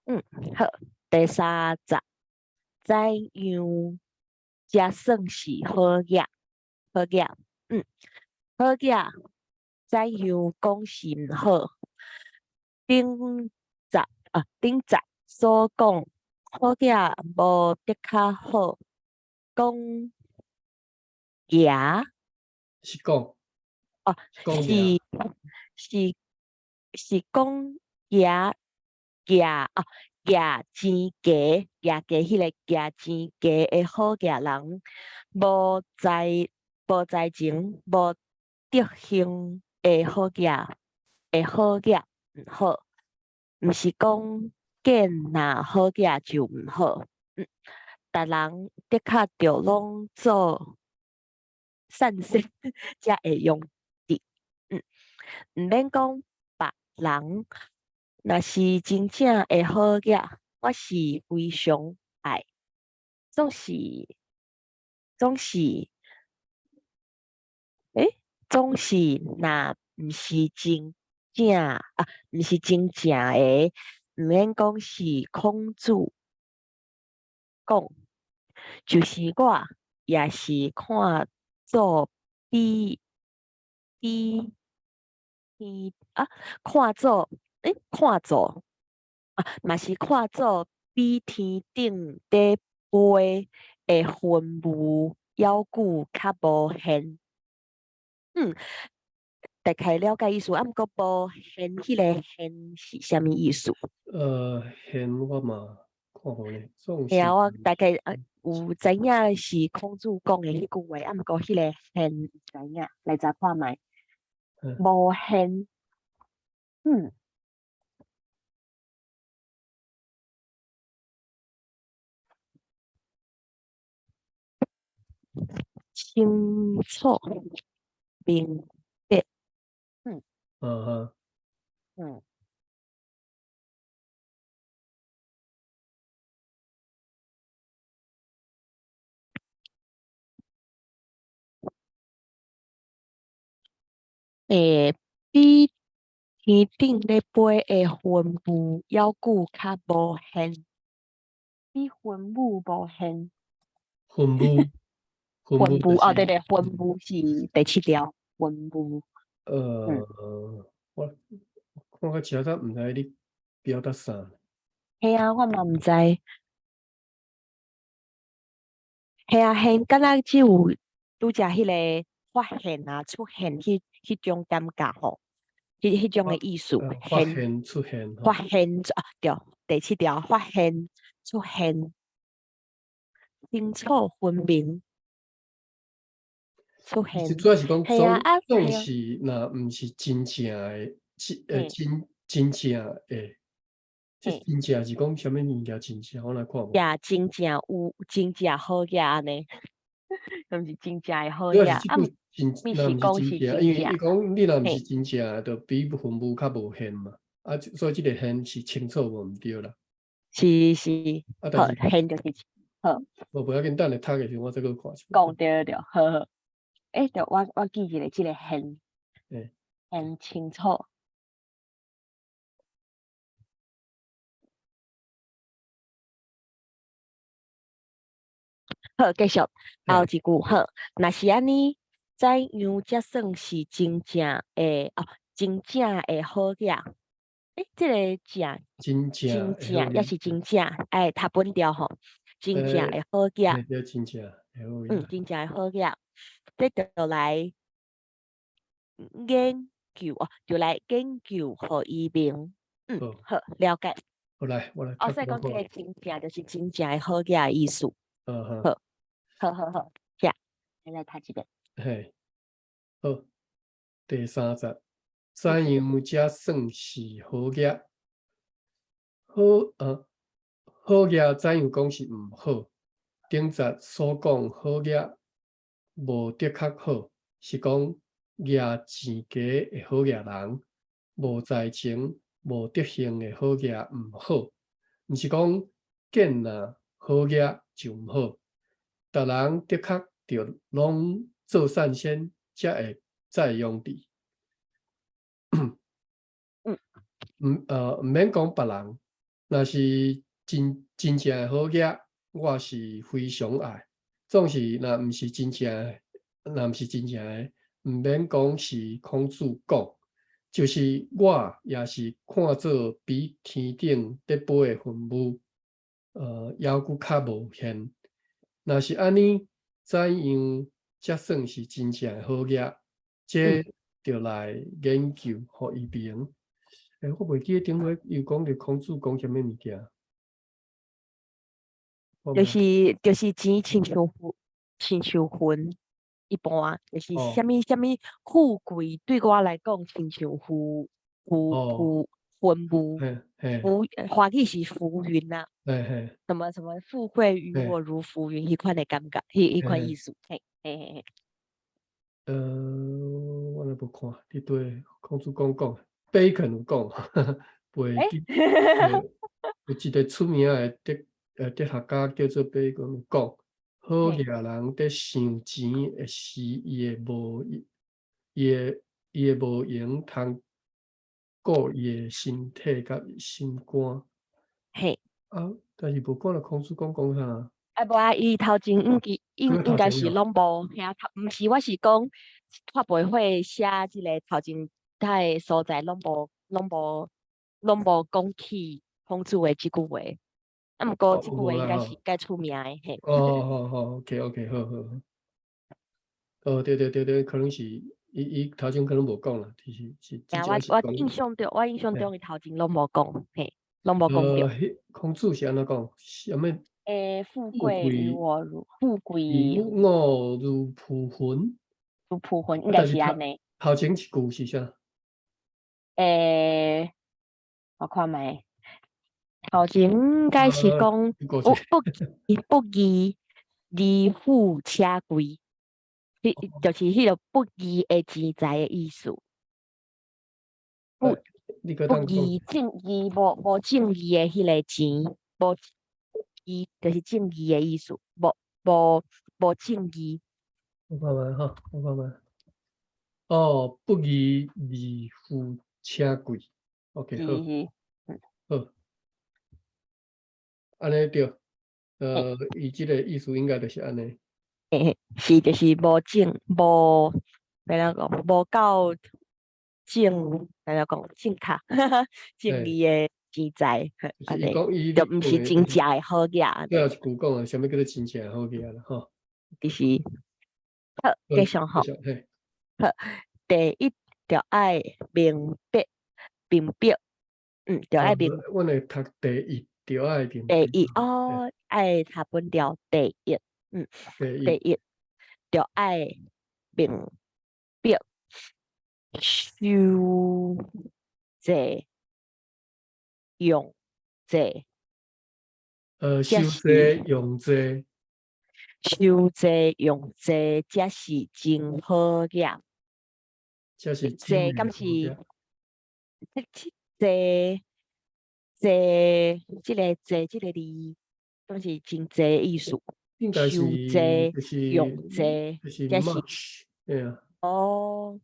嗯，好，第三節，怎樣才算是好額？好額，好額，怎樣講是毋好？頂節啊，頂節所講好額無的確好，講額是講哦，講是是是講額額啊，額錢低，額低彼個額錢低的好額人，無才無才情、無德行的好額的好額毋好，毋是講見若好額就毋好。逐人的確著攏做善事才會用得。毋免講別人，若是真正的好額，我是非常愛，總是總是，總是若毋是真正啊，毋是真正的，毋免講是孔子講，就是我也是看做比比天啊，看做看做啊，嘛是看做比天頂咧飛的雲霧猶閣較無現。大概了解意思，啊，毋過無現彼个現是啥物意思？現我嘛看無咧，總嘿啊，我大概啊有知影是孔子講的彼句話，啊，毋過彼个現毋知影，來查看覓。無現，清楚明白。比天頂咧飛的雲霧猶閣較無現，比雲霧無現。雲霧，雲霧哦，對對，雲霧是第七條，雲霧。我看較清楚，毋知你表達啥。嘿啊，我嘛毋知。嘿啊，現敢若只有拄才彼个發現啊、出現彼種感覺吼，彼種的意思。發現出現。發現啊，對，第七條發現出現，清楚分明。出現。主要是講總總是若毋是真正的，真真正的，這真正是講啥物物件真正？我來看無。也真正有真正好額按呢，毋是真正的好額啊，毋是講是真正，因為伊講你若毋是真正，就比雲霧較無現嘛。啊，所以這个現是清楚無毋對啦。是是，好，現就是好。無不要緊，等下讀的時陣我再閣看一擺。講對對，好好。對，我記一下這个現，現清楚。好，繼續後一句好。若是按呢，怎樣才算是真正的哦？真正的好額？這个正，真正，真正，抑是真正，哎，讀本調吼，真正的好額。對，真正真正的好額，這就來研究哦，就來研究予伊明。好，了解。好來，我來。哦，所以講這个真正就是真正的好額的意思。好，好好好，這，來讀一遍。嘿，好，第三節，怎樣才算是好額？好，好額怎樣講是毋好？頂節所講好額無的確好，是講額錢低的好額人，無才情、無德行的好額毋好，毋是講見若好額就毋好。逐人的確著攏做善先，才會才會用得。毋免講別人，若是真真正的好額，我是非常愛。總是若毋是真正的，若毋是真正的，毋免講是孔子講，就是我也是看做比天頂咧飛的雲霧，猶閣較無現。若是按呢，怎樣才算是真正的好額？這著來研究，予伊明。我袂記得頂回又講著孔子講啥物物件。就是錢親像親像雲一般，就是啥物啥物富貴對我來講親像浮浮浮雲霧，浮華語是浮雲啦。什麼什麼富貴於我如浮雲，彼款的感覺，彼款意思。嘿嘿嘿嘿。我來無看，你對孔子講講，貝肯有講，袂記。有一個出名的哲學家叫做貝肯有講，好額人佇想錢的時，伊會無閒通顧伊的身體佮心肝。啊，但是無看著孔子講講啥。啊無啊，伊頭前應該應該是攏無，遐頭毋是，我是講發佈會寫這個頭前他的所在攏無講起孔子的這句話。啊，毋過這句話應該是較出名的嘿。哦，好好，OK OK，好好好。哦，對對對對，可能是伊頭前可能無講啦，就是是。我印象中伊頭前攏無講，嘿，攏無講著。孔子是按怎講？啥物？富貴於我如富貴，於我如浮雲。如浮雲應該是按呢。頭前一句是啥？我看覓，頭前應該是講不不不義而富且貴，就是彼個不義的錢財的意思。不不義正義無無正義的彼個錢，無義就是正義的意思，無無無正義。我看覓吼，我看覓。哦，不義而富且貴。OK，好，好，按呢對。伊這個意思應該就是按呢。嘿，是就是無正無，欲按怎講，無夠正，欲按怎講，正確，正義的錢財，按呢，就毋是真正的好額。最後一句講的，啥物叫做真正的好額啦？吼。就是，好，繼續吼。好，第一，著愛明白，明白，著愛明。阮會讀第一，著愛明。第一哦，愛讀本調第一，第一，著愛明白，收濟用濟。收濟用濟。收濟用濟，才是真好額。才是濟，敢是？濟濟，這個濟這個字，敢是真濟的意思？應該是收濟用濟，就是才是。 much，對啊。哦，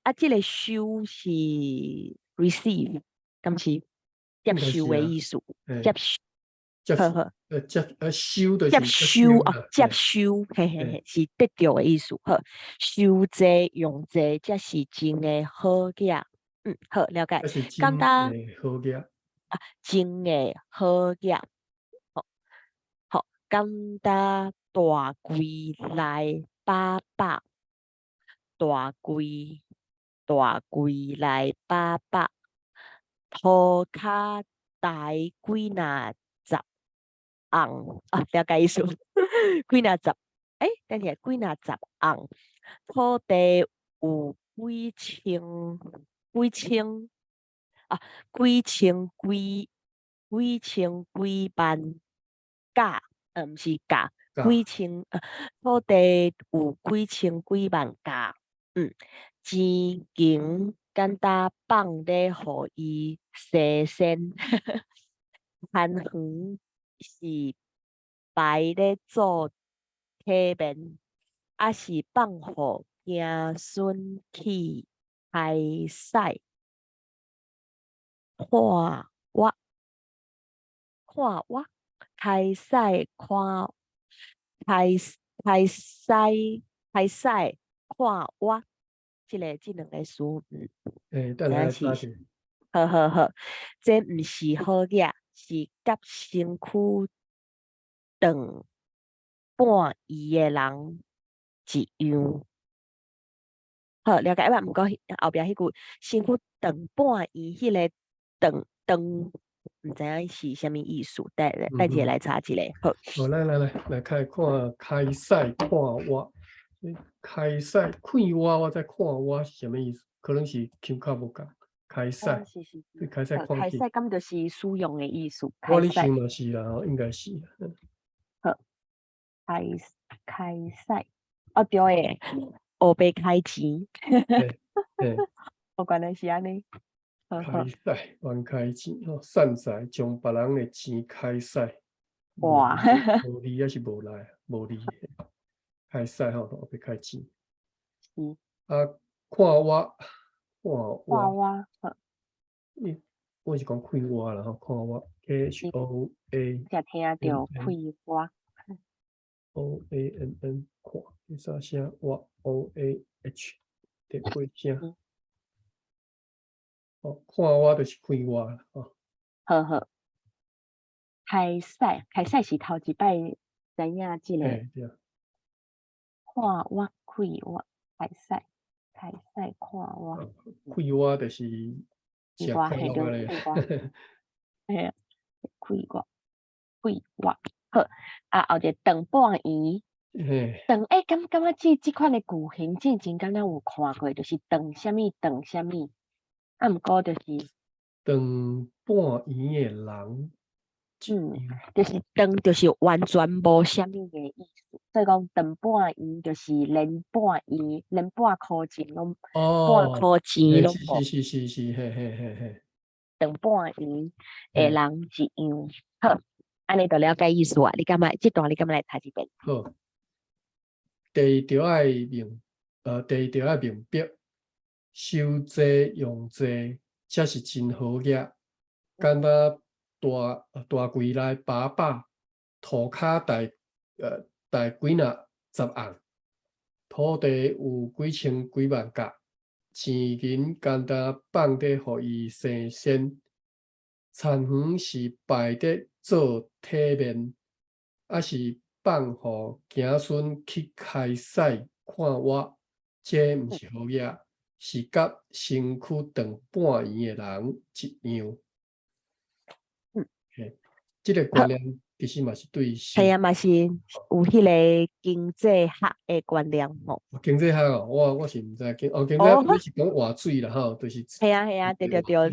啊，這個收是 receive，敢是接受的意思？接受。接好，接收就是接收哦，接收，嘿嘿嘿，是得著的意思。好，收濟用濟，才是真的好額。好，了解。簡單。好額。啊，真的好額。好，好，簡單大櫃內飽飽，大櫃大櫃內飽飽，塗跤台幾若十甕啊，了解意思。幾若十，等下幾若十甕，土地有幾千幾千啊，幾千幾幾千幾萬甲，毋是甲，幾千土地有幾千幾萬甲，錢間簡單放咧，予伊洗身，田園是排咧做體面，抑是放予子孫去刣屎？看我。看活，開使看，開開使開使看活，這兩个詞，欸，等下來查者。好好好，這毋是好額，是佮身軀長半圓的人一樣。好，了解無？毋過後壁彼句身軀長半圓，彼个長長，毋知影是啥物意思，等等一下來查一下。好。好，來來來，來開看開使看活，開使開活，我再看活是啥物意思？可能是腔口無仝。開使，開使看開使敢就是使用的意思。我咧想嘛是啦，應該是。好，開開使，哦對的，烏白開錢。哦，原來是按呢。開使，冤開錢吼，散財將別人的錢開使。哇！無利抑是無賴？無利。開使吼，烏白開錢。啊，看活，看活。看活。你我是講開活啦吼，看活，H O A。才聽著開活。 O A N N 看，這啥聲？活 O A H 第幾聲？哦，看活就是開活哦。好好。開使，開使是頭一擺知影這个。看活開活，開使，開使看活。開活就是食快樂咧。嘿，開活，開活，好。啊，後一个長半圓。長欸，感覺這款的句型之前敢若有看過，就是長啥物長啥物，啊，毋過就是。長半圓的人。就是長，就是完全無啥物的意思。所以講長半圓就是連半圓，連半箍錢攏半箍錢攏無。是是是是，嘿嘿嘿嘿。長半圓的人一樣，好，按呢就了解意思啊。你感覺這段你敢欲來讀一遍？好，第二著愛明白，收濟用濟，才是真好額。敢若大大櫃內飽飽，塗跤大幾若十甕，土地有幾千幾萬甲，錢銀簡單放佇予伊生鮮，田園是擺佇做體面，抑是放予子孫去開使看活，這毋是好額，是佮身軀長半圓的人一樣。嘿，這个觀念其實嘛是對。係啊，嘛是有彼个經濟學的觀念吼。經濟學哦，我是毋知經哦，經濟學你是講活水啦吼，就是。係啊係啊，對對對，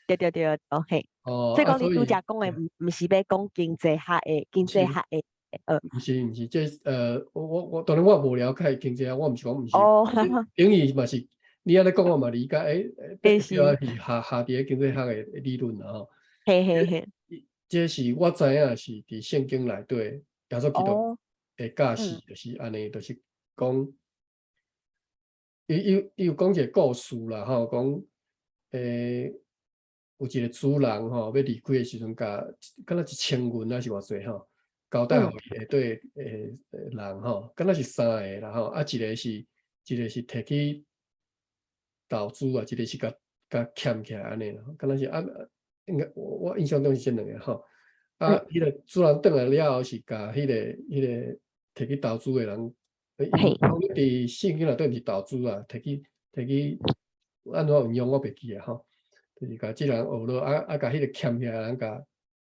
對對對，哦嘿。哦，所以講你拄才講的毋是欲講經濟學的，經濟學的，毋是毋是，這我當然我無了解經濟學，我毋是講毋是。等於嘛是，你按呢講我嘛理解，欸，是下下佇咧經濟學的理論啦吼。嘿嘿嘿。這是我知影是佇聖經內底，耶穌基督的教示就是按呢，就是講，伊有講一个故事啦吼，講有一个主人吼，欲離開的時陣，共敢若1000銀抑是偌濟吼，交代予伊下底的人吼，敢若是三个啦吼，啊一个是提去投資啊，一个是共共儉起來按呢啦，敢若是啊，應該我印象中是這兩个吼。啊，彼个主人轉來了後是共彼个提去投資的人，伊講佇聖經內底毋是投資啊，提去按怎運用我袂記啊吼，就是共這人學落啊啊，共彼个儉起來的人共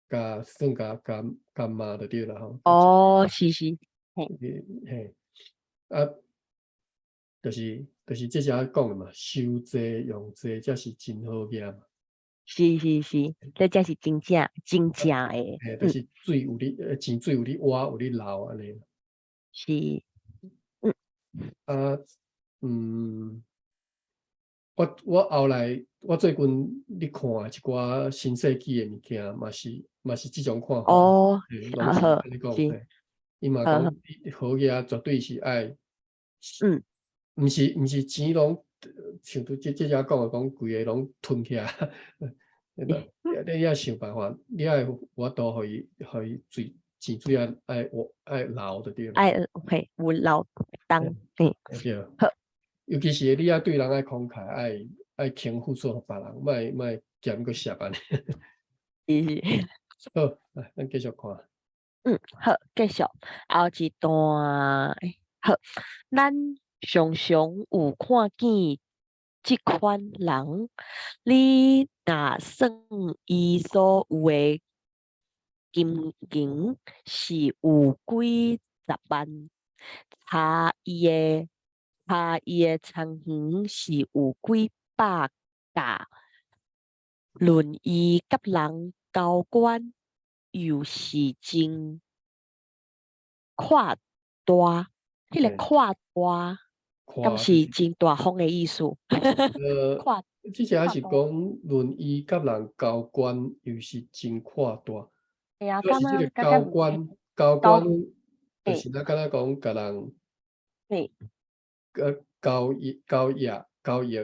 共算共共共罵就對啦吼。哦，是是，嘿，嘿，啊，就是這遮講的嘛，收濟用濟，才是真好額嘛。是是是，這才是真正真正的。嘿，就是水有咧，錢水有咧挖，有咧流按呢。是，啊，我後來我最近咧看一寡新世紀的物件，嘛是這種看法。嘿，攏是按呢講，嘿，伊嘛講好額絕對是愛，毋是錢攏像拄這這遮講的講，規个攏吞起來，你愛想辦法，你愛有法度予伊，予伊水錢水愛愛愛流就對了。愛嘿有流動，嘿。對。好。尤其是你愛對人愛慷慨，愛愛肯付出予別人，莫莫嫌閣澀按呢。是是。好，來，咱繼續看。嗯，好，繼續。後一段，好，咱常常有看見這款人，你若算伊所有的金銀是有幾十萬，查伊的查伊的田園是有幾百甲，論伊佮人交關，又是真闊大，彼個闊大，敢是真大方的意思？闊，這只是講論伊佮人交關，又是真闊大。對啊，就是這個交關，交關，就是咱敢若講共人，交易、交易、交易，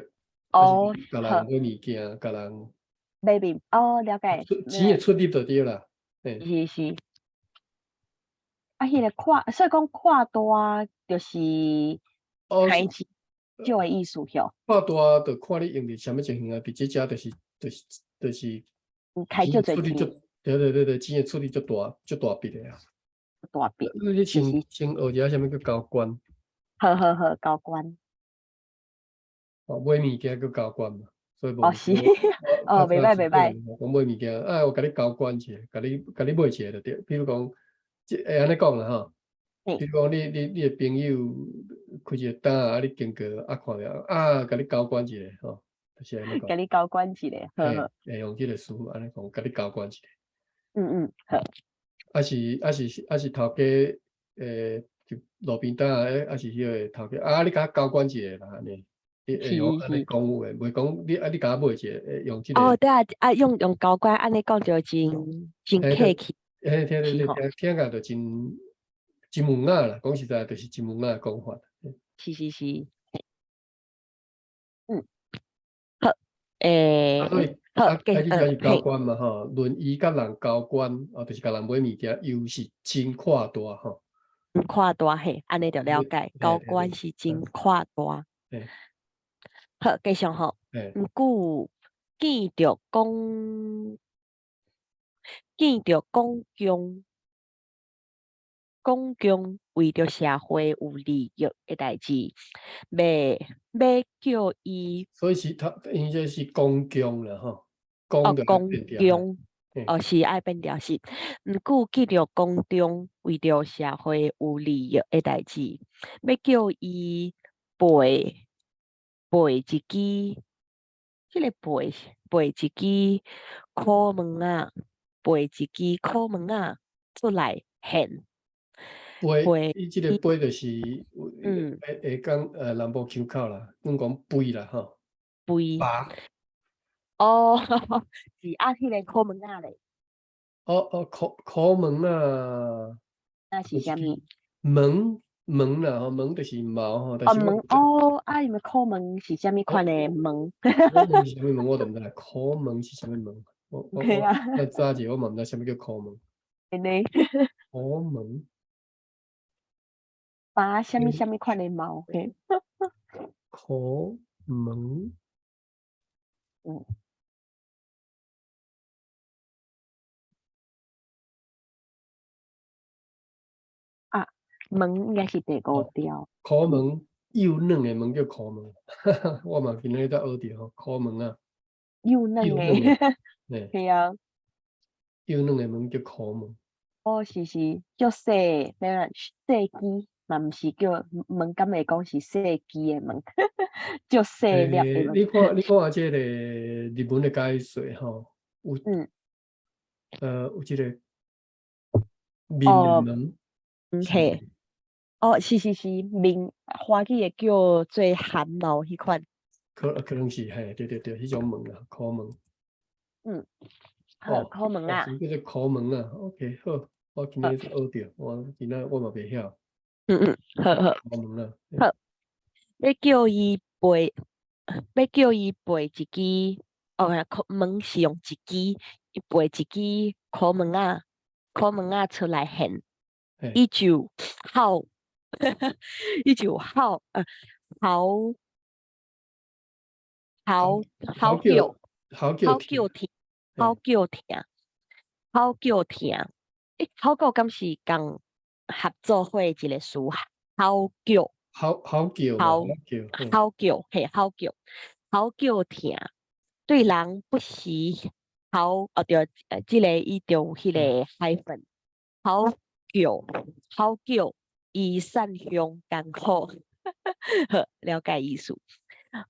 哦，共人買物件，共人買物，哦，了解。錢會出入就對啦。是是。啊，彼個闊，所以講闊大就是開錢少的意思許。闊大就看你用佇啥物情形啊，佇這遮就是就是就是開足濟錢。對對對對，錢會出入足大足大筆的啊。大筆。你先先學一下啥物叫交關。好好好，交關。哦，買物件叫交關嘛，所以無。哦是，哦，袂歹袂歹。講買物件，啊，我共你交關一下，共你共你買一下就對。比如講，這會按呢講啦吼。比如講，你你你的朋友開一個店，啊，你經過啊，看著啊，共你交關一下吼，就是按呢講。共你交關一下，好好。會用這個詞按呢講，共你交關一下。嗯嗯，好。啊是啊是啊是頭家，就路邊攤啊，啊是彼個頭家，啊你共我交關一下啦，按呢。會用按呢講話，袂講你啊你共我買一下，會用這個。哦，對啊，啊用用交關按呢講就真真客氣。嘿，聽聽聽聽起來就真真文雅啦，講實在就是真文雅的講法。是是是。嗯，好，欸，啊所以好，啊，啊，這才是交關嘛吼，論伊佮人交關，哦，就是共人買物件，又是真闊大吼。闊大嘿，按呢就了解，交關是真闊大。好，繼續吼。毋過見著講，見著公共，公共為著社會有利益的代誌，欲欲叫伊。所以是他，應該是公共啦吼。哦，公共，哦是愛變調是。毋過見著公眾為著社會有利益的代誌，欲叫伊背背一支，彼個背背一支苦毛仔，背一支苦毛仔出來獻。背，伊這個背就是，會會講南部腔口啦，阮講背啦吼。背。拔。哦，是啊，彼個苦毛仔咧。哦哦，苦苦毛仔。那是啥物？毛毛啦吼，毛就是毛吼。哦毛哦，啊，伊們苦毛是啥物款的毛？苦毛是啥物毛？我都毋知。苦毛是啥物毛？我我我早者我嘛毋知啥物叫苦毛。按呢。苦毛。拔啥物啥物款的毛？嘿。苦毛。嗯。啊，毛應該是第五條。苦毛幼嫩的毛叫苦毛，我嘛今日才學著吼，苦毛啊。幼嫩的。對啊。幼嫩的毛叫苦毛。哦，是是，足細，咩啊？細枝嘛，毋是叫毛，敢會講是細枝的毛，足細粒的毛。你看，你看下這個日文的解說吼，有，有這個面的毛。嘿，哦，是是是，面華語會叫做汗毛彼款。可可能是嘿，對對對，彼種毛啦，苦毛。嗯，好，苦毛啊。叫做苦毛啊，OK，好，我今日學著，我今仔我嘛袂曉。嗯嗯，好好。苦毛啊。好，欲叫伊背，欲叫伊背一支，哦，苦糜是用一支，伊掰一支苦糜仔，苦糜仔出來獻，伊就吼，伊就吼，吼吼吼叫，吼叫疼，吼叫疼，吼叫疼，欸，吼叫敢是仝合做伙一个词，吼叫，吼吼叫，吼吼叫，嘿，吼叫，吼叫疼，對人不時吼，哦對，這个伊就有彼个 hyphen，吼叫，吼叫，伊散向艱苦，好，了解意思。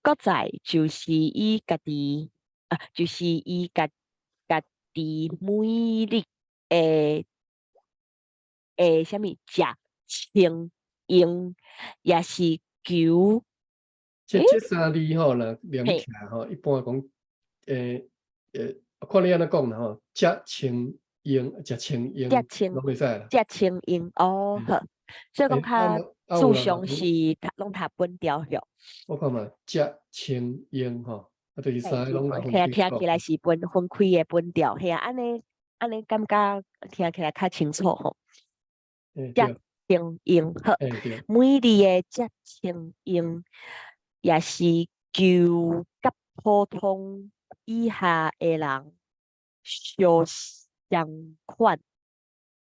閣再就是伊家己，啊，就是伊家家己每日的的啥物食穿用，也是求。這三字吼，若連起來吼，一般講，看你按怎講啦吼，食穿用，食穿用，攏會使啦。食穿用，哦，好，所以講較注重是讀攏讀本調吼。我看覓，食穿用吼，啊，就是三个攏聽聽起來是分分開的本調，嘿啊，按呢按呢感覺聽起來較清楚吼。食穿用好，每日的食穿用，也是求佮普通以下的人相相款。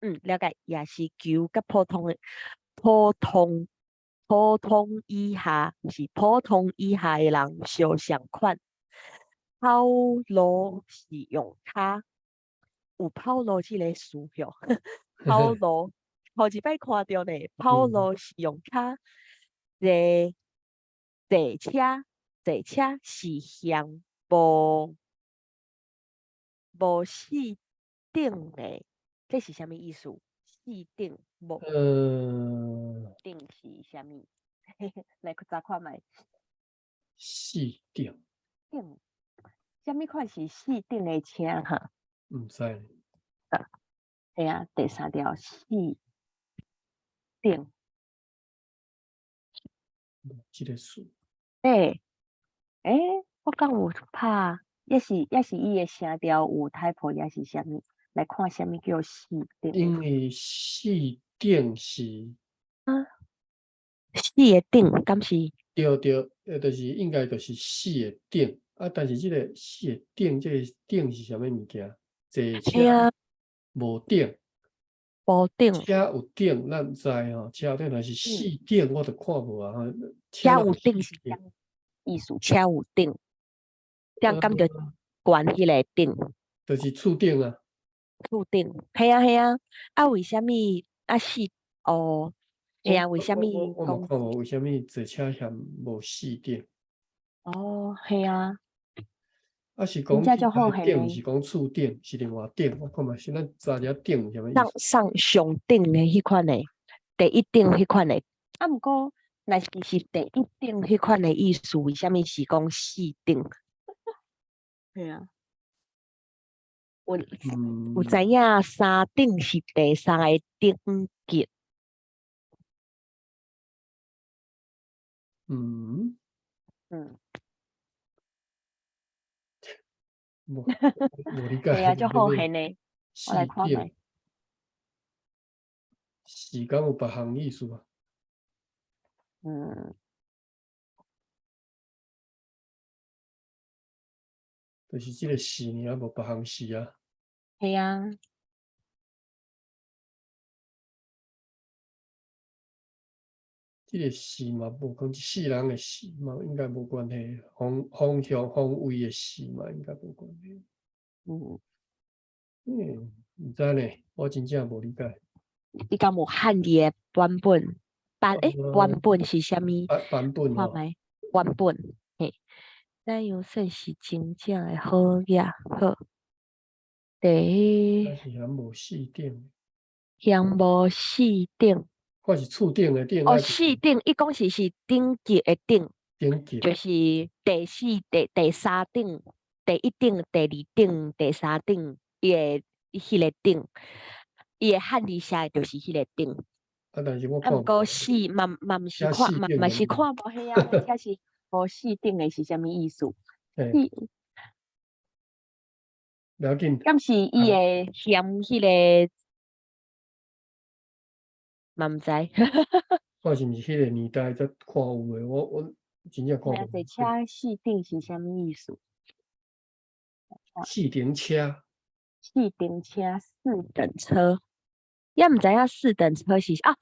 嗯，了解，也是求佮普通的普通普通以下，是普通以下的人相相款。跑路是用跤，有跑路這个詞吼，跑路頭一擺看著呢，跑路是用跤，坐坐車坐車是嫌無無四等的，這是啥物意思？四等無等是啥物？來去查看覓。四等。等，啥物款是四等的車哈？毋知。啊，嘿啊，第三條四等。這个詞。欸，欸，我敢有拍，抑是抑是伊的聲調有 typo，抑是啥物？來看啥物叫四等。因為四等是。啊，四个等，敢是？對對，就是應該就是四个等啊，但是這个四个等，這个等是啥物物件？坐車無頂，無頂，車有頂，咱毋知吼，車有頂，但是四等我就看無啊。車有頂是啥意思？車有頂，頂敢著懸彼个頂？就是厝頂啊。厝頂，嘿啊嘿啊，啊為啥物啊四哦？嘿啊，為啥物？我嘛看無為啥物坐車嫌無四頂？哦，嘿啊。啊是講頂是講厝頂，是另外頂。我看覓先咱查一下頂有啥物意思？上上上頂的彼款的，第一等彼款的。啊，毋過若是是第一等彼款的意思，為啥物是講四等？嘿啊。有有知影三等是第三個等級？無無理解。對啊，足好現的，我來看覓。是敢有別項意思啊？就是這個四爾，無別項四啊。係啊。這個四嘛，無講一世人的四嘛，應該無關係。方方向方位的四嘛，應該無關係。毋知呢，我真正無理解。你敢有漢字的版本？版欸，版本是啥物？版本看覓版本，嘿，怎樣算是真正的好額？好，第一。是嫌無四等。嫌無四等。我是厝頂的頂。哦，四等，伊講是是等級的等，等級就是第四、第第三等、第一等、第二等、第三等，伊的彼个等，伊的漢字寫的就是彼個等。啊，但是我啊，毋過四嘛嘛毋是看嘛嘛是看無彼啊，遐是無四等的是啥物意思？四無要緊。敢是伊會嫌彼个嘛毋知。看是毋是彼个年代才看有的，我真正看無。坐車四等是啥物意思？四等車。四等車，四等車，也毋知影四等車是啊，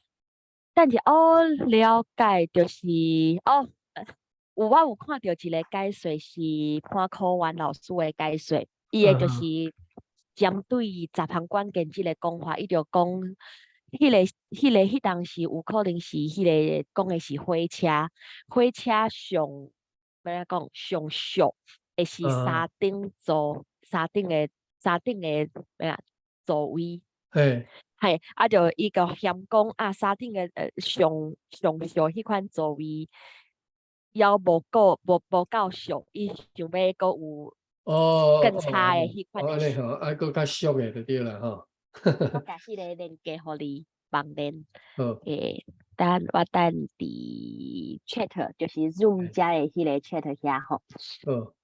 等者哦，了解，就是哦，有我有看著一个解說是潘可元老師的解說，伊的就是針對十項關鍵這個講法，伊就講彼个彼當時有可能是彼个講的是火車，火車上欲按怎講上俗的是三等座，三等的欲按座位。嘿，啊，就伊就嫌講啊，三等的上上俗彼款座位，猶無夠無夠俗，伊想欲閣有更差的彼款的。哦，按呢吼，愛閣較俗的就對啦吼。我共彼个連結予你網連。好。欸，等我等佇 chat，就是 Zoom 遮的彼个 chat 遐吼。好。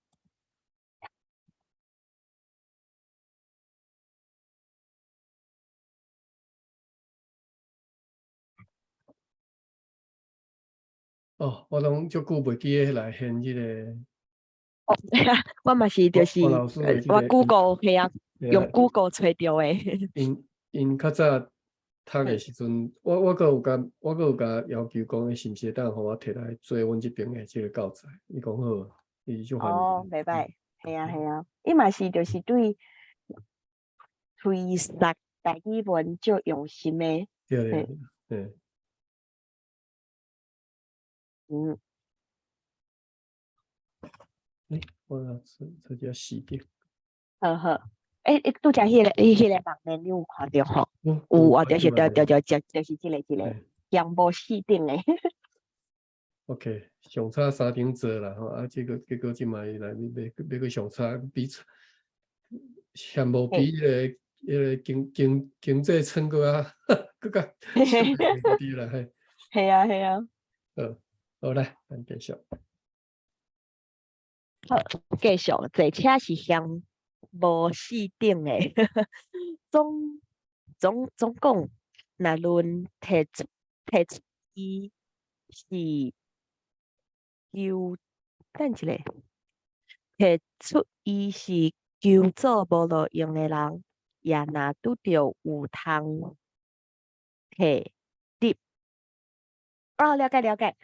哦，我攏足久袂記得來現這個。哦，我嘛是，就是我 Google 係啊，用 Google 揣著的。𪜶較早讀的時陣，我閣有共要求講，是毋是會當予我提來做阮這邊的這個教材？伊講好，伊足歡迎。哦，袂䆀，係啊係啊，伊嘛是就是對推捒台語文足用心的。對對對。欸，我來這這四點。好好，欸，欸，拄才彼个，伊彼个網頁你有看著吼？有啊，就是對對對，就是這個，全部四等的。 OK，上差三等座啦吼，啊，這個結果這擺伊來欲閣上差，比嫌無比彼個經濟艙閣較閣較對啦嘿。係啊係啊。好，好來，咱繼續。好，繼續，坐車是嫌無四等的，總講，若論提出伊是求，等一下，提出伊是求做無路用的人，也若拄著有通提入。哦，了解了解。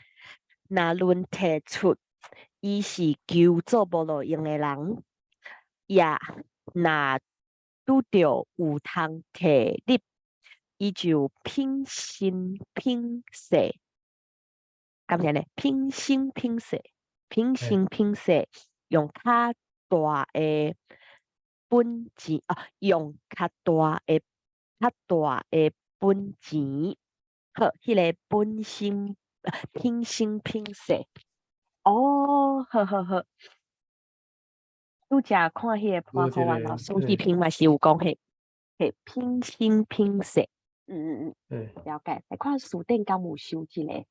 若論提出伊是求做無路用的人，也若拄著有通提入，伊就品心品勢，敢是按呢？品心品勢，品心品勢，用較大的本錢啊，用較大的本錢，好，彼个本心品心品勢。哦，好好好。拄才看彼個潘可元老師彼篇嘛是有講彼，彼品心品勢。了解。來看辭典敢有收這個，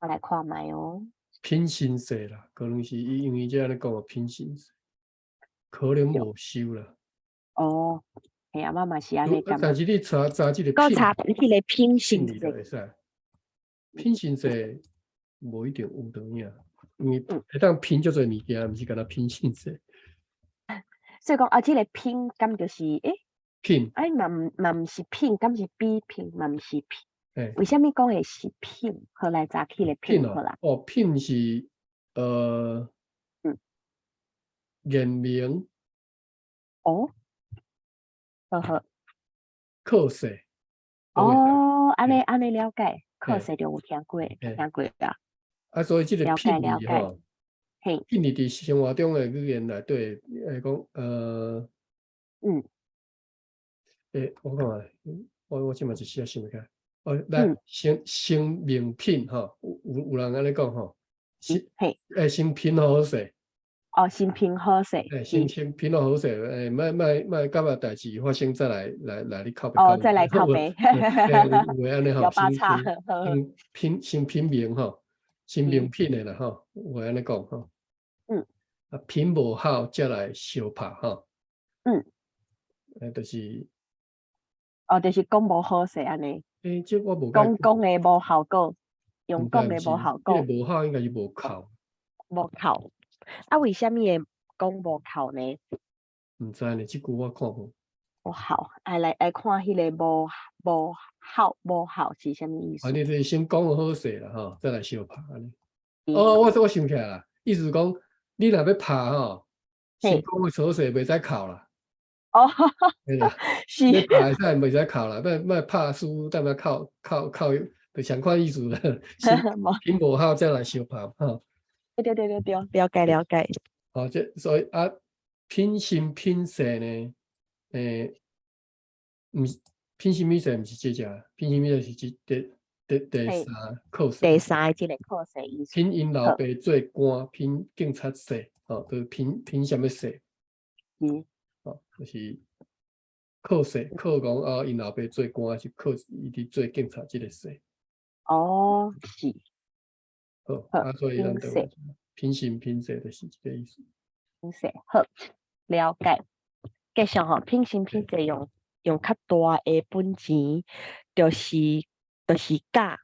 我來看覓哦。品心勢啦，可能是伊因為這按呢講品心勢，可能無收啦。哦，嘿啊，我嘛是按呢感覺。但是你查查這個閣查彼個品心勢就會使。品心勢無一定有倒影，因為會當品足濟物件，毋是干焦品心勢。所以講啊，這個品敢就是欸？品。哎，嘛毋是品，敢是比品，嘛毋是品。為啥物講的是品？好來查起來品好啦。哦，品是言明。哦。好好。考試。哦，按呢了解，考試就有聽過，聽過啊。啊，所以這個品字吼，嘿，品字佇生活中的語言內底，會講欸，我看覓，我這擺一時仔想袂起來。哦，來先明品吼，有人按呢講吼，欸，先品好勢。哦，先品好勢。欸，先品好勢，欸，莫莫莫感覺代誌發生，再來來你靠北。哦，再來靠北。有的按呢吼，先品先品明吼，先明品的啦吼，有的按呢講吼。啊，品無好，才來相拍吼。就是，哦，就是講無好勢按呢。欸，這我無講講的無效果，用講的無效果。這個無效應該是無效。無效。啊，為啥物會講無效呢？毋知呢，這句我看無。無效，愛來愛看彼个無效是啥物意思？啊，你就是先講好勢啦吼，再來相拍按呢。哦，我想起來啦，意思是講你若欲拍吼，先講好勢袂使哭啦。哦，是。欲拍會使袂使哭啦，欲拍輸，等下哭哭哭，就相款意思啦。先品無效再來相拍吼。對對對對對，了解了解。哦，這所以啊，品心品勢呢，毋是品心品勢，毋是這隻，品心品勢是這第三課勢。第三個這个課勢意思。品𪜶老爸做官，品警察勢，吼，就是品啥物勢？吼，就是課勢，課講啊，𪜶老爸做官是課伊佇做警察這个勢。哦，是。好，啊，所以咱就品心品勢就是這个意思。品勢好，了解。繼續吼，品心品勢用較大的本錢，就是假，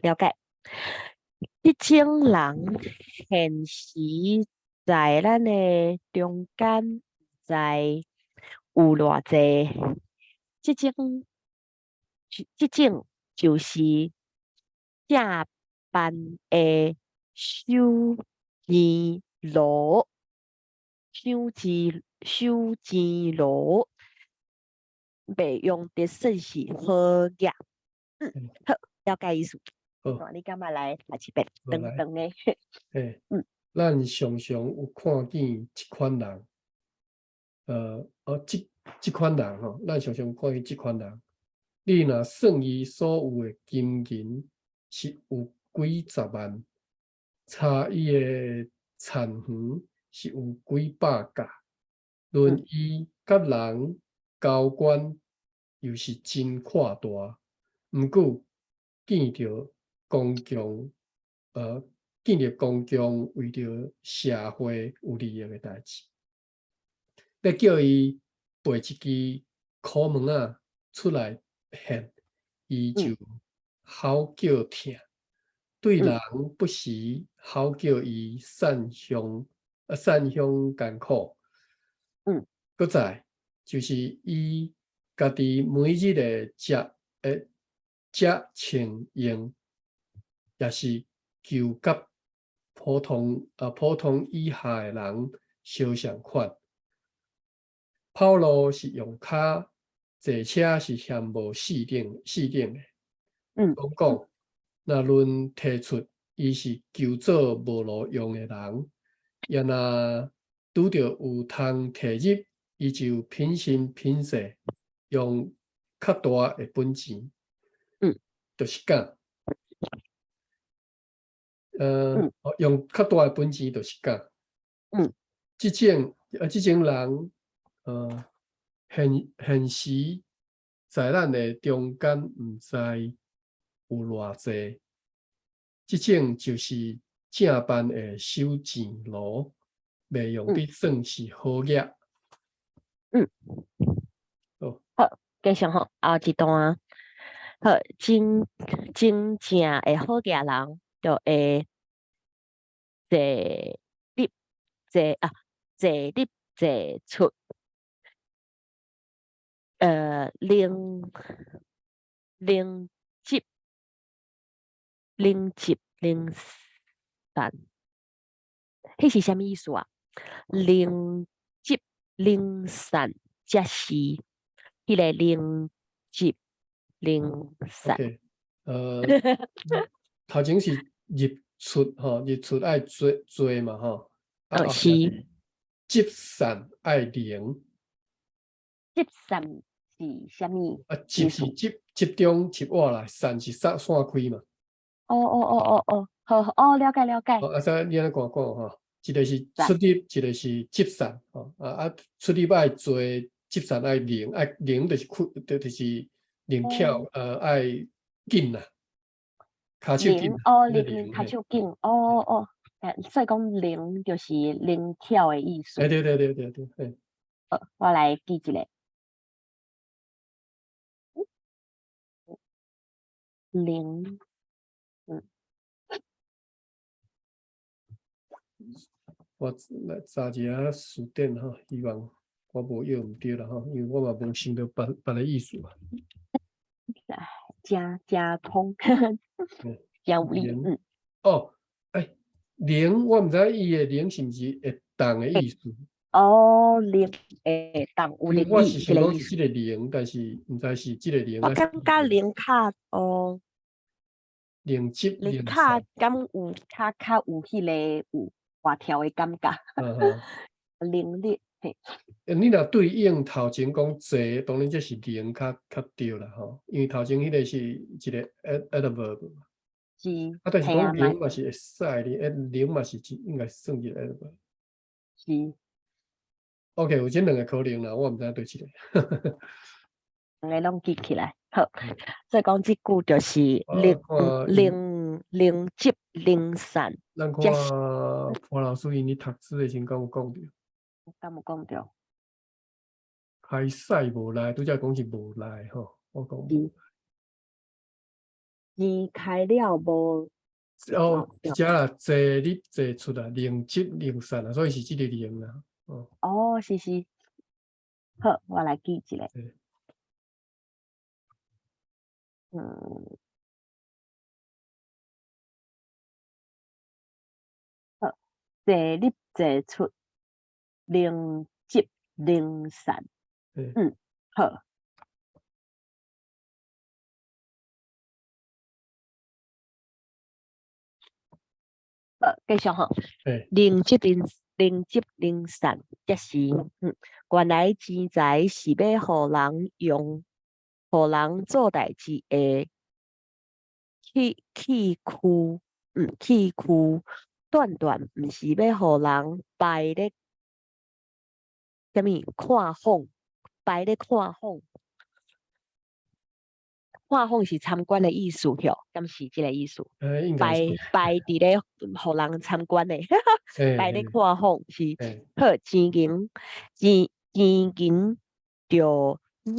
了解。這種人現時在咱的中間，知有偌濟？這種就是正辦的收錢奴，收錢奴，袂用得算是好額。好，了解意思。好，你敢欲來讀一遍？長長的。嘿，咱常常有看見這款人，哦，這款人吼，咱常常有看見這款人。你若算伊所有的金銀是有幾十萬，查伊的田園是有幾百甲，論伊佮人交關又是真闊大，毋過見著公共為著社會有利益的代誌，欲叫伊背一支苦毛仔出來獻，伊就吼叫疼。對人不時吼叫伊散鄉艱苦。閣再就是伊家己每日的食穿用，也是求佮普通以下的人相仝款。跑路是用跤，坐車是嫌無四等的。講講，若論提出伊是求做無路用的人，也若拄著有通提入，伊就品心品勢，用較大的本錢。就是講，用較大的本錢就是講。這種人，現時在咱的中間，毋知有偌濟。這種就是正辦的收錢奴，袂用得算是好額。好。好，繼續吼，後一段。好，真正的好額人，就會坐入坐出，靈集靈散，彼是啥物意思啊？靈集靈散，才是彼个靈集靈散。 OK，頭前是入出吼，入出愛坐坐嘛吼，啊後壁集散愛靈。集散是啥物？啊，集是集中集活來，散是散開嘛。哦哦哦哦哦，好哦，了解了解。啊，所以你按呢看看吼，一个是出入，一個是集散，吼啊，出入愛坐，集散愛靈，愛靈就是開，就是靈巧，愛緊啦，跤手緊。哦，靈跤手緊，哦哦，所以講靈就是靈巧的意思。對對對對對對。好，我來記一下。靈，我來查一下辭典吼，希望我無約毋著啦吼，因為我嘛無想著別別个意思啊。真真通，真有力，靈哦，欸，靈我毋知伊的靈是毋是會動的意思。哦，靈會動有靈我是力，這個意思。想講是這個靈，但是毋知是這個靈。我感覺靈較哦，靈質靈較敢有較較有彼个有活跳的感覺。靈力，嘿。你若對應頭前講濟，當然這是靈較較對啦吼，因為頭前彼個是一個 adverb 嘛。是。啊，但是講靈嘛是會使的，靈嘛是應該算一個 adverb。是。 OK，有這兩個可能啦，我毋知佗一個。兩个攏記起來，好。所以講這句就是靈靈靈質靈散。咱看潘老師𪜶咧讀書的時陣，敢有講著？敢有講著？開使無來，拄才講是無來吼，我講。錢開了無？哦，遮啦，坐入坐出啊，靈質靈散啊，所以是這個靈啦。哦，是是。好，我來記一下。好，坐入坐出，靈質靈散。嗯，好。好，繼續吼。靈質靈靈質靈散，這是原來錢財是欲予人用，予人做代誌的器器具，器具斷斷毋是欲予人擺咧，啥物看訪，擺咧看訪，看訪是參觀的意思吼，敢是這个意思？擺擺佇咧，予人參觀的，擺咧看訪是好錢銀，錢錢銀著愈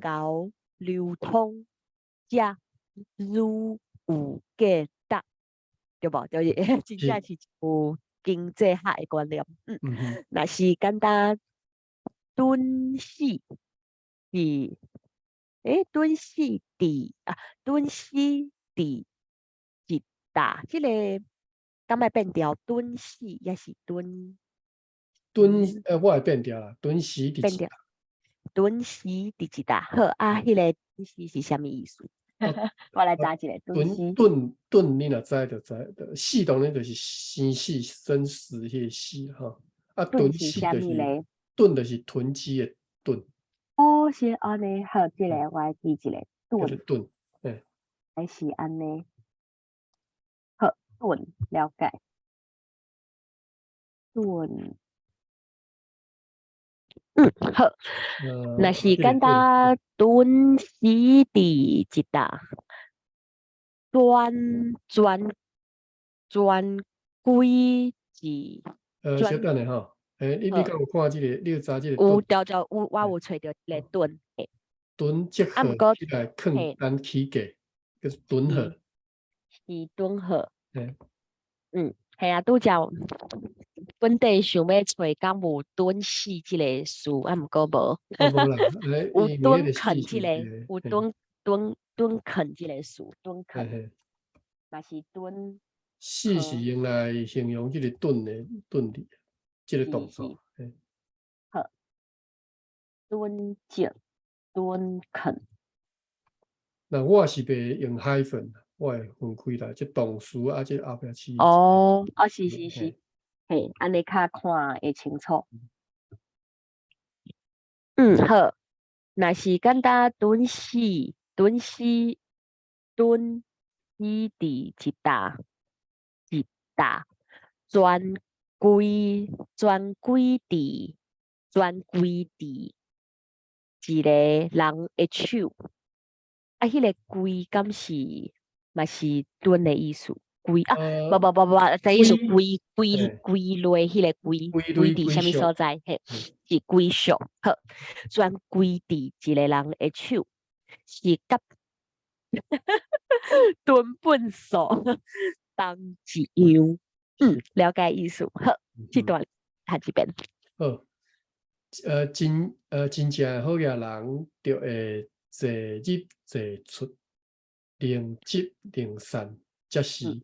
𠢕流通，才愈有價值，對無？就是真正是有經濟學的觀念。若是簡單頓死是，頓死佇啊，頓死佇一搭，這个敢愛變調？頓死抑是頓？頓，我會變調啦，頓死佇一搭。頓死佇一搭，好啊，彼个頓死是啥物意思？我來查一下。頓頓頓，你若知就知，死當然就是生死生死彼个死吼。啊，囤死就是囤就是囤積的囤。哦，是按呢，好，這个我愛記一下。囤。囤，嘿。還是按呢？好，囤，了解。囤。好。若是簡單囤死佇一搭，轉轉轉歸是。小等下吼，你敢有看這個？你有查這個？有，著著有，我有揣著這个囤。囤積貨起來囥單起價，叫做囤貨。是囤貨。係啊，拄才本底想欲揣，敢有囤死這个詞，啊，毋過無。有屯墾這个，有屯屯屯墾這個詞，屯墾。嘛是囤。死是用來形容這個囤的囤字，這個動作。好，囤積、屯墾。那我是袂用 hyphen，我會分開來，這動詞啊，這後壁詞。哦，哦，是是是，嘿，按呢較看會清楚。好，若是簡單囤死、囤死、囤死佇一搭一搭，全歸全歸佇全歸佇一個人的手。啊，彼个歸敢是嘛是囤的意思？歸啊，無無無無，這意思歸歸歸類，彼個歸歸佇啥物所在？嘿，是歸屬。好，全歸佇一個人的手，是佮囤糞埽同一樣。了解意思。好，這段讀一遍。好，真正的好額人，就會濟入濟出，能積能散，才是。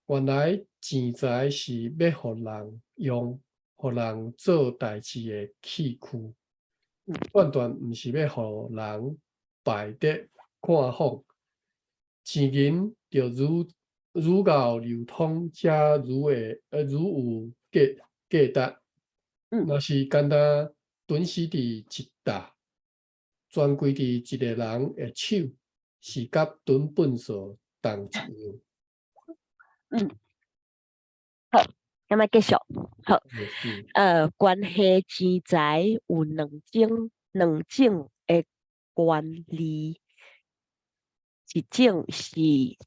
原來錢財是欲予人用，予人做代誌的器具，斷斷毋是欲予人擺佇看風。錢銀著愈愈夠流通，才愈有價值。若是干焦囤死佇一搭，攢歸佇一个人的手，是佮囤糞埽仝一樣。好，咱來繼續。好，關係錢財有兩種的權利，一種是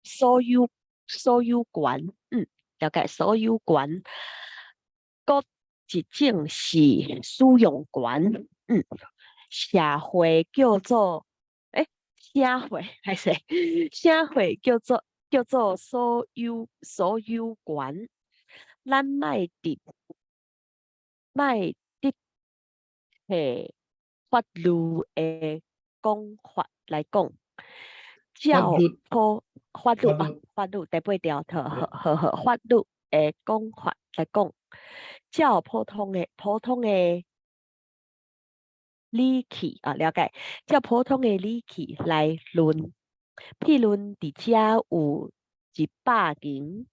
所有權，了解所有權，閣一種是使用權，社會叫做，社會歹勢，社會叫做所有權，咱莫佇提法律的講法來講，照普法律啊，法律第八條，好好好，法律的講法來講，照普通的理氣啊，了解，照普通的理氣來論，譬如佇遮有100銀，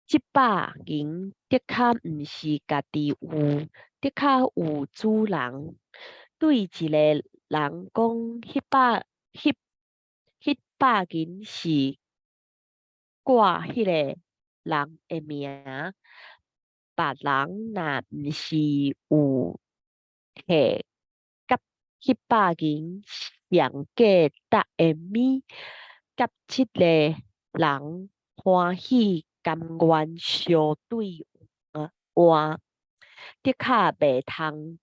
這百銀的確毋是家己有，的確有主人。對一个人講，彼百銀是掛彼个人的名，別人若毋是有提佮彼百銀上價值的物，佮這个人歡喜甘願相對換，的確袂通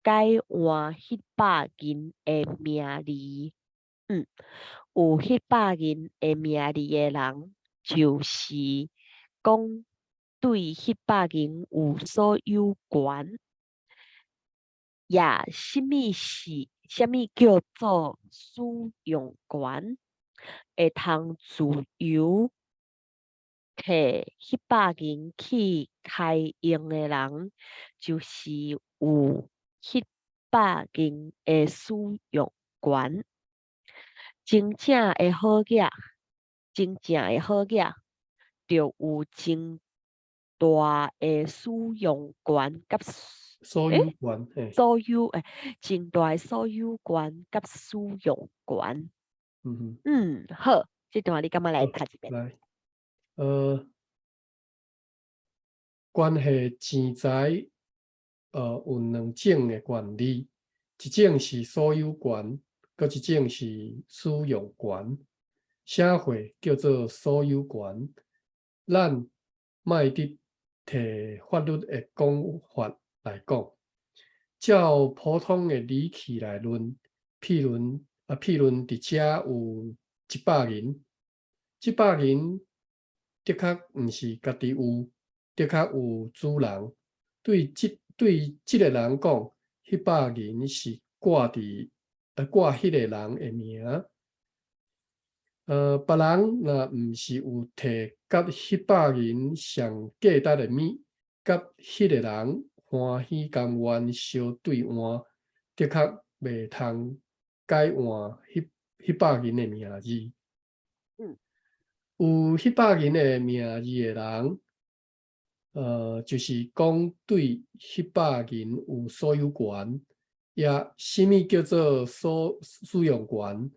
改換彼百銀的名字。有彼百銀的名字的人，就是講對彼百銀有所有權。也啥物叫做使用權？會通自由提彼百銀去開用的人，就是有彼百銀的使用權。真正的好額，就有真大的使用權佮所有權，嘿。所有真大的所有權佮使用權。好，這段你感覺來讀一遍？來，關係錢財，有兩種的權利，一種是所有權，閣一種是使用權。啥貨叫做所有權？咱莫佇提法律的講法來講，照普通的理氣來論，譬如佇遮有100銀，這百銀的確毋是家己有，的確有主人。對這个人講，彼百銀是掛彼个人的名。別人若毋是有提佮彼百銀上價值的物，佮彼個人歡喜甘願相對換，的確袂通改換彼百銀的名字。有彼百銀的名字的人，就是講對彼百銀有所有權，也啥物叫做使用權，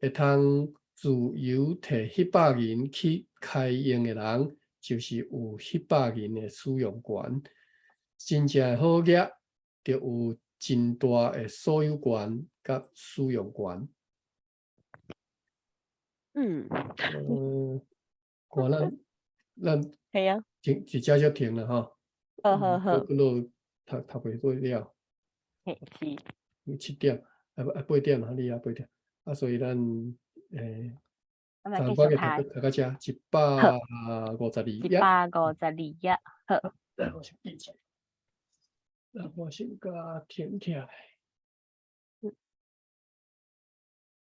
會通自由提彼百銀去開用的人，就是有彼百銀的使用權。真正的好額，就有真大的所有權佮使用權。看咱係啊。停，佇遮就停了吼。好好好。閣落讀袂過了。嘿，是。 7點，啊8點啊，你啊8點。啊，所以咱咱來繼暫續讀。讀讀到遮152 頁。152頁，好。來，我先記一下。那我先共停起來。